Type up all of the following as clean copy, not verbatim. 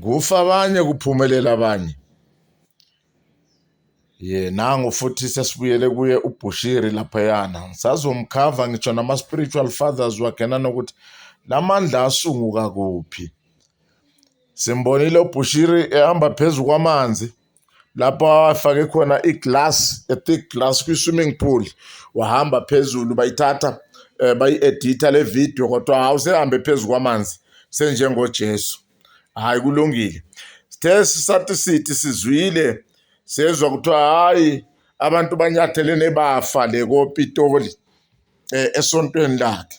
Kufa abanye kuphumelela abanye. Ye nangu futhi sesibuyele kuye uBushiri laphayana. Sazomkhava ngisho nama-spiritual fathers wakhe nanokuthi lamandla asunguka kuphi. Simbonile uBushiri ehamba phezu kwamanzi lapho afake khona iglass, a thick glass kwi-swimming pool, wahamba phezulu bayithatha bayi-editha le video kodwa hawu sehambe phezu kwamanzi senjengoJesu. Hhayi kulungile. Sithe sisathi sithi sizwile sezwa kuthiwa hhayi abantu banyathelene bafa le koPitoli esontweni lakhe.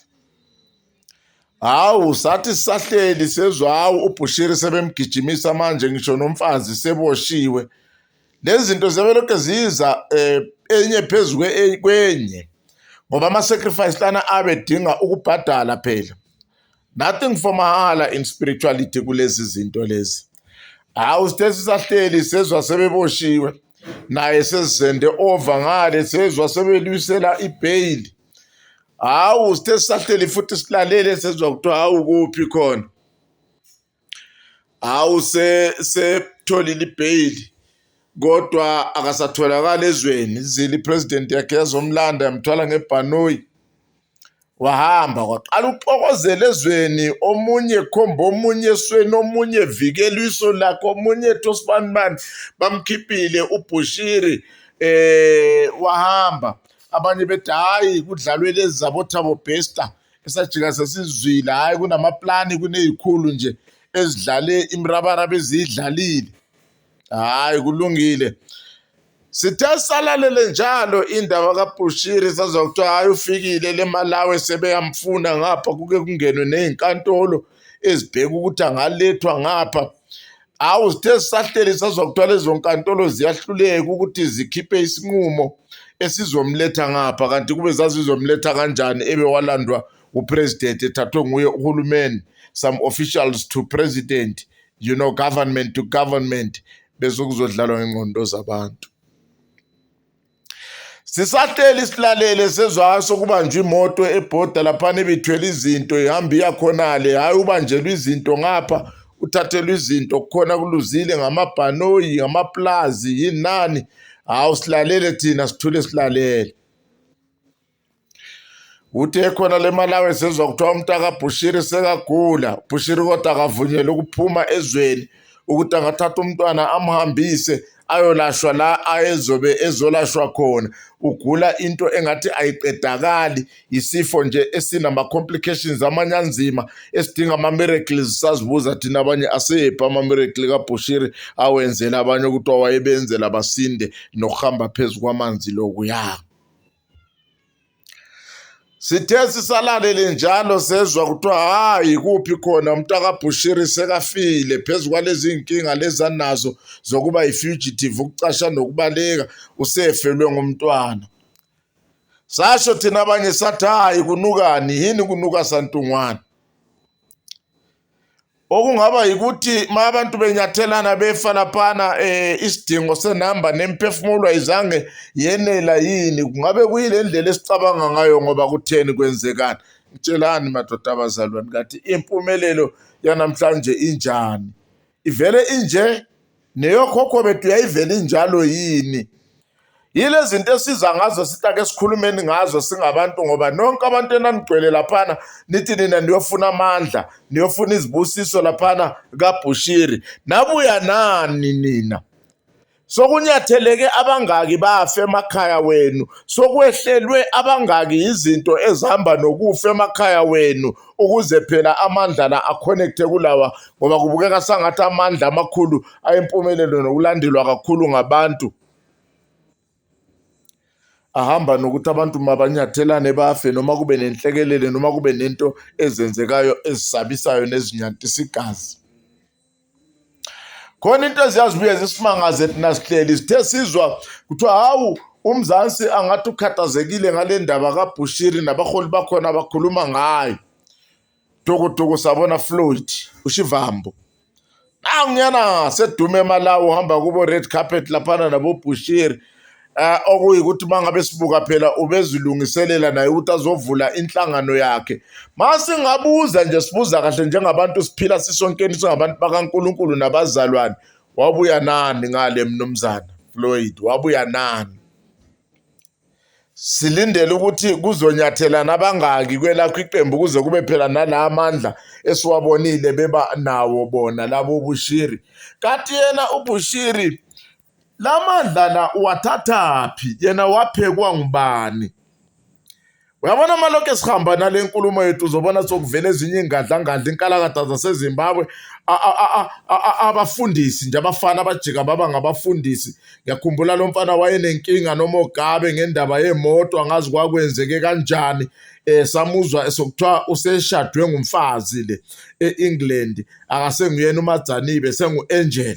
Hawu sathi sisahleli sezwa hawu uBhushiri sebemgijimisa manje ngisho nomfazi seboshiwe. Lezi zinto zebelokhu ziza enye phezu kwenye ngoba ama-sacrifice lana abedinga ukubhadala phela. Nothing for mahala in spirituality kulezi zinto lezi. Hawu sithe sisahleli sezwa sebeboshiwe naye sezende over ngale sezwa sebelwisela ibail. Hawu sithe sisahleli futhi silalele sezwa kuthiwa hawu kuphi khona. Hawu setholile ibail kodwa akasatholakali ezweni. Izile ipresident yakhe yazomlanda yamthwala ngebhanoyi. Wahamba kwaqala ukuxokozela ezweni omunye khomba omunye esweni omunye vikela iso lakhe omunye ethi osibanibani bamkhiphile uBhushiri wahamba. Abanye bethi hhayi kudlalwe lezi zaboThabo Bester esajika sesizwile hhayi kunamaplani kuney'khulu nje ezidlale imirabaraba eziyidlalile. Hhayi kulungile. Sithe salalele njalo indaba kaBhushiri sazwa kuthiwa hhayi ufikile le Malawi sebeyamfuna ngapha kuke kungenwe ney'nkantolo ezibheka ukuthi angalethwa ngapha. Hawu sithe sisahleli sazwa kuthiwa lezo nkantolo ziyahluleka ukuthi zikhiphe isinqumo esizomletha ngapha kanti kube zazizomletha kanjani ebe walandwa upresident ethathwe nguye uhulumeni some officials to president you know government to government bese kuzodlalwa ngengqondo zabantu. Sisahleli silalele sezwa sokubanjwa imoto ebhoda laphana ibithwele izinto ihamba iya khonale hhayi ubanjelwe izinto ngapha uthathelwe izinto kukhona kuluzile ngamabhanoyi ngamaplazi yini nani hawu silalele thina sithule silalele. Uthe khona le Malawi sezwa kuthiwa umntakaBhushiri sekagula Bhushiri kodwa akavunyelwe ukuphuma ezweni ukuthi angathatha umntwana amhambise ayolashwa la ayezobe ezolashwa khona. Ugula into engathi ayiqedakali, isifo nje esinama-complications amanye anzima esidinga ama-miracles. Sazibuza thina abanye asephi ama-miracle kaBhushiri awenzela abanye ukuthi wayebenzela basinde nokuhamba phezu kwamanzi lokuya. Sithe sisalalele njalo sezwa kuthiwa hayi kuphi khona umntakaBhushiri sekafile phezu kwalezi nkinga lezi anazo zokuba yi-fugitive ukucasha nokubaleka usefelwe ngumntwana. Sasho thina abanye sathi hayi kunukani yini kunuka santungwana. Okungaba yikuthi ma abantu benyathelana befa laphana isidingo senamba nemphefumulo ayizange yenela yini kungabe kuyile ndlela esicabanga ngayo ngoba kutheni kwenzekani. Ngitshelani madoda abazalwane kathi impumelelo yanamhlanje injani? Ivele inje neyokhokho bethu yayivele injalo yini? Yile zinto esiza ngazo sithi ake sikhulumeni ngazo singabantu ngoba nonke abantu enanigcwele laphana nithi nina niyofuna amandla niyofuna izibusiso laphana kaBhushiri nabuya nani nina sokunyatheleke abangaki bafe emakhaya wenu sokwehlelwe abangaki izinto ezihamba nokufa emakhaya wenu ukuze phela amandla la aconnecte kulawa ngoba kubukeka sangathi amandla amakhulu ayimpumelelo nokulandelwa kakhulu ngabantu ahamba nokuthi abantu mabanyathelane bafe noma kube nenhlekelele noma kube nento ezenzekayo ezisabisayo nezinyantisa igazi. Khona into eziyazibuye zisimangaze thina sihleli sithe sizwa kuthiwa hawu uMzansi angathi ukhathazekile ngale ndaba kaBhushiri nabaholi bakhona bakhuluma ngayo. Dukuduku sabona Floyd uShivambu. Nangunyana sedume eMalawi uhamba kubo red carpet laphana nabo Bushiri. Okuyikuthi mangabe sibuka phela ubezilungiselela naye ukuthi azovula inhlangano yakhe. Masingabuza nje sibuza kahle njengabantu siphila sisonkeni singabantu bakaNkulunkulu nabazalwane. Wabuya nani ngale mnumzana Floyd? Wabuya nani? Silindele ukuthi kuzonyathelana abangaki kwelakho iqembu kuze kube phela nala amandla esiwabonile beba nawo bona labo Bushiri. Kanti yena uBushiri la mandla la uwathathaphi? Yena waphekwa ngubani? Uyabona uma lokhu esihamba nale nkulumo yethu uzobona sokuvela ezinye iy'ngadlangadla inkalakatha zaseZimbabwe abafundisi nje abafana abajika baba ngabafundisi. Ngiyakhumbula lo mfana wayenenkinga noMogabe ngendaba yemoto angazi kwakwenzeke kanjani. Samuzwa sokuthiwa useshadwe ngumfazi le e-England akasenguyena uMadzanibe sengu-Angel.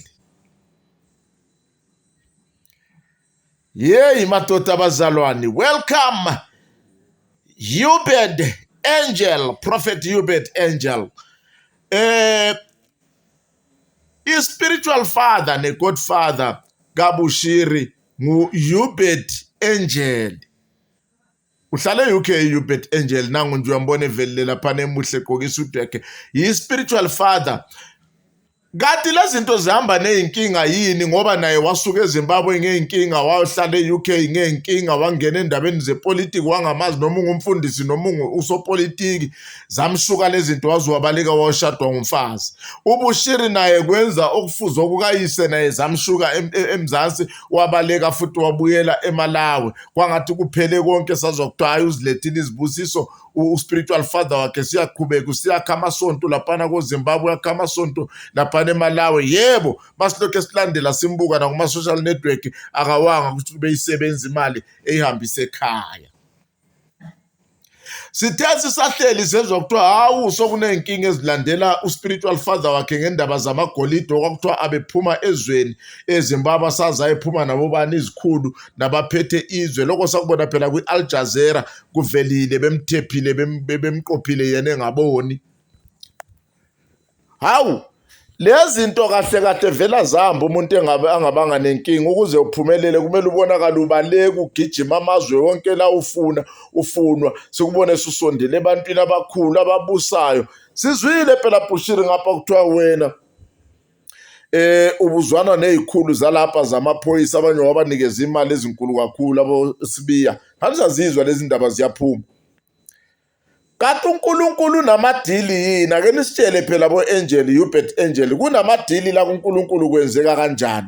Yeyi madoda abazalwane, welcome Hubert Angel, Prophet Hubert Angel. I-spiritual father ne-godfather kaBushiri ngu-Hubert Angel. Uhlala e-UK Hubert Angel nangu nje uyambona evelile laphana emuhle egqoke isudu yakhe. Yi-spiritual father. Kanti lezi zinto zihamba ney'nkinga yini ngoba naye wasuka eZimbabwe ngey'nkinga wayohlala e-UK ngey'nkinga wangena endabeni zepolitiki wangamazi noma ungumfundisi noma usopolitiki zamshuka lezi zinto waze wabaleka wayoshadwa ngumfazi. UBushiri naye kwenza okufuze okukayise naye zamshuka eMzansi wabaleka futhi wabuyela eMalawi kwangathi kuphele konke sazwa kuthiwa hhayi uzilethile izibusiso u-spiritual father wakhe siyaqhubeka usiyakha amasonto laphana koZimbabwe uyakha amasonto laphana eMalawi. Yebo, masilokhu silandela simbuka nakuma-social network akawanga ukuthi ubeyisebenza imali eyihambise ekhaya. Sithe sisahleli sezwa kuthiwa hawu sokuney'nkinga ezilandela u-spiritual father wakhe ngendaba zamagolide okwakuthiwa abephuma ezweni eZimbabwe asaze ayephuma nabobani izikhulu nabaphethe izwe. Lokho sakubona phela kwi-Al Jazeera kuvelile bemthephile bemqophile yena engaboni. Hawu lezi zinto kahle kahle vela zihamba umuntu engabe angabanga nenkinga ukuze uphumelele kumele ubonakale ubaleka ugijima amazwe wonke la ufuna ufunwa sikubone susondele ebantwini abakhulu ababusayo. Sizwile phela Bushiri ngapha kuthiwa wena ubuzwana nezikhulu zalapha zamaphoyisa abanye wabanikeza imali ezinkulu kakhulu aboSibiya. Nganisazizwa lezi ndaba ziyaphuma. Kanti uNkulunkulu unamadili yini? Ake nisitshele phela bo-Angel, Hubert Angel, kunamadili la kuNkulunkulu kwenzeka kanjani?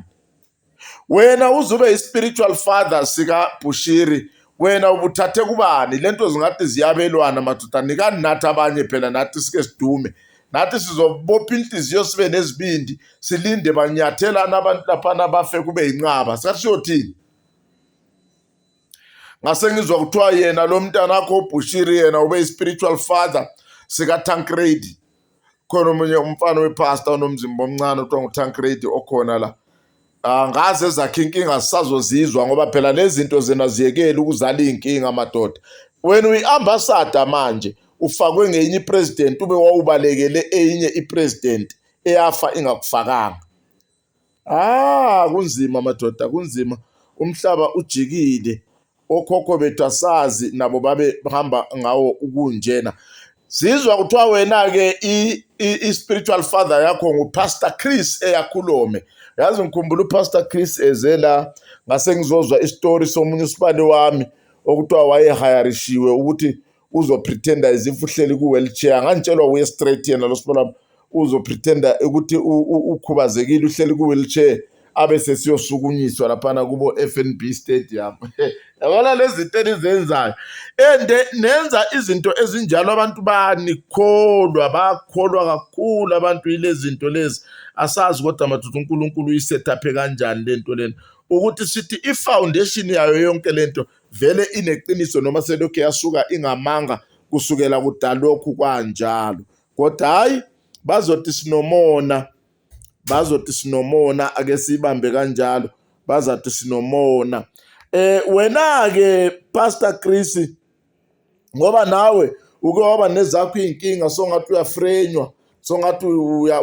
Wena uzube i-spiritual father sikaBushiri, wena ubuthathe kubani? Lento zingathi ziyabelwana madoda, nikani nathi abanye phela nathi sike sidume. Nathi sizobopha inhliziyo sibe nezibindi, silinde banyathelana abantu laphana bafe kube yinqaba. Sikathi siyothini? Ngase ngizwa kuthiwa yena lo mntana wakho uBushiri yena ube i-spiritual father sikaTancredi. Khona omunye umfana wepastor onomzimba omncane othiwa nguTancredi okhona la. Angazi ezakhe inkinga sisazozizwa ngoba phela lezi zinto zena ziyekeli ukuzala iy'nkinga madoda. Wena uyi-ambassador manje ufakwe ngenye i-president ube wawubalekele eyinye i-president eyafa ingakufakanga. Ah, kunzima madoda, kunzima. Umhlaba ujikile. Okhokho bethu asazi nabo babehamba ngawo ukunjena. Sizwa kuthiwa wena-ke i-spiritual father yakho nguPastor Chris eyakhulome. Yazi ngikhumbula uPastor Chris eze la ngase ngizozwa isitori somunye usibali wami okuthiwa wayehayarishiwe ukuthi uzopretenda as if uhleli ku-wheelchair. Ngangitshelwa uye straight yena lo sibali wami uzopretenda ukuthi ukhubazekile uhleli ku-wheelchair abe sesiyosukunyiswa laphana kubo FNB Stadium. Yabona lezi zinto enizenzayo ende nenza izinto ezinjalo abantu banikholwa bakholwa kakhulu abantu yilezi zinto lezi. Asazi kodwa madoda uNkulunkulu uyisethaphe kanjani lento lena ukuthi sithi i-foundation yayo yonke lento vele ineqiniso noma selokhu yasuka ingamanga kusukela kudalokhu kwanjalo. Kodwa hhayi bazothi sinomona, bazothi sinomona ake siyibambe kanjalo, bazathi sinomona. Wena-ke Pastor Chris ngoba nawe uke waba nezakho iy'nkinga songathi uyafrenywa, songathi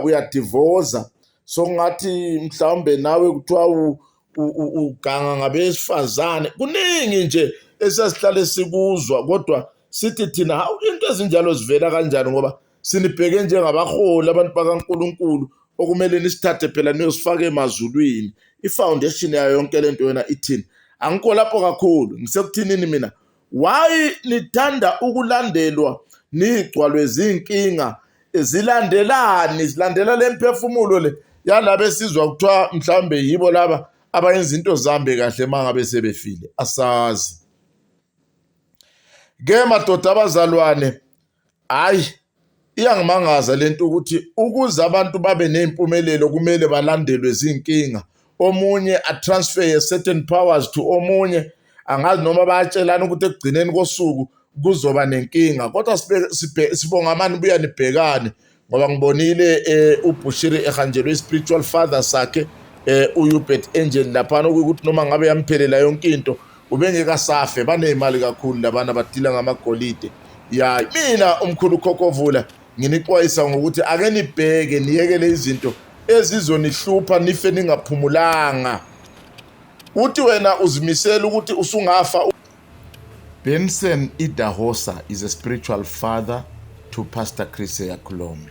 uyadivoza, songathi mhlawumbe nawe kuthiwa Uganga ngabesifazane. Kuningi nje esasihlale sikuzwa, kodwa sithi thina, hawu, into ezinjalo zivela kanjani? Ngoba sinibheke njengabaholi, abantu bakaNkulunkulu, okumele nisithathe phela niyosifaka emazulwini. I-foundation yayo yonke lento yona ithini? Angikho lapho kakhulu, ngisekuthinini mina. Why nithanda ukulandelwa, nigcwalwe zinkinga zilandelani, zilandela le mphefumulo le yalaba esizwa kuthiwa mhlawumbe yibo laba abayenza into zihambe kahle uma ngabe sebefile? Asazi ke, madoda, abazalwane. Hayi, iyangimangaza lento ukuthi ukuze abantu babe ney'mpumelelo kumele balandelwe zinkinga, omunye a-transfer certain powers to omunye. Angazi noma bayatshelana ukuthi ekugcineni kosuku kuzoba nenkinga, kodwa sibonga mani buya nibhekane, ngoba ngibonile uBushiri ehanjelwe i-spiritual father sakhe, uHubert Angel laphana, okuwukuthi noma ngabe yamphelela yonke into, ubengeke asafe. Baney'mali kakhulu labana, badila ngamagolide. Ya, mina umkhulu Khokhovula nginixwayisa ngokuthi ake nibheke, niyekele izinto ezizonihlupha, nife ningaphumulanga. Uthi wena uzimisela ukuthi usungafa. Benson Idahosa is a spiritual father to Pastor Chris Oyakhilome.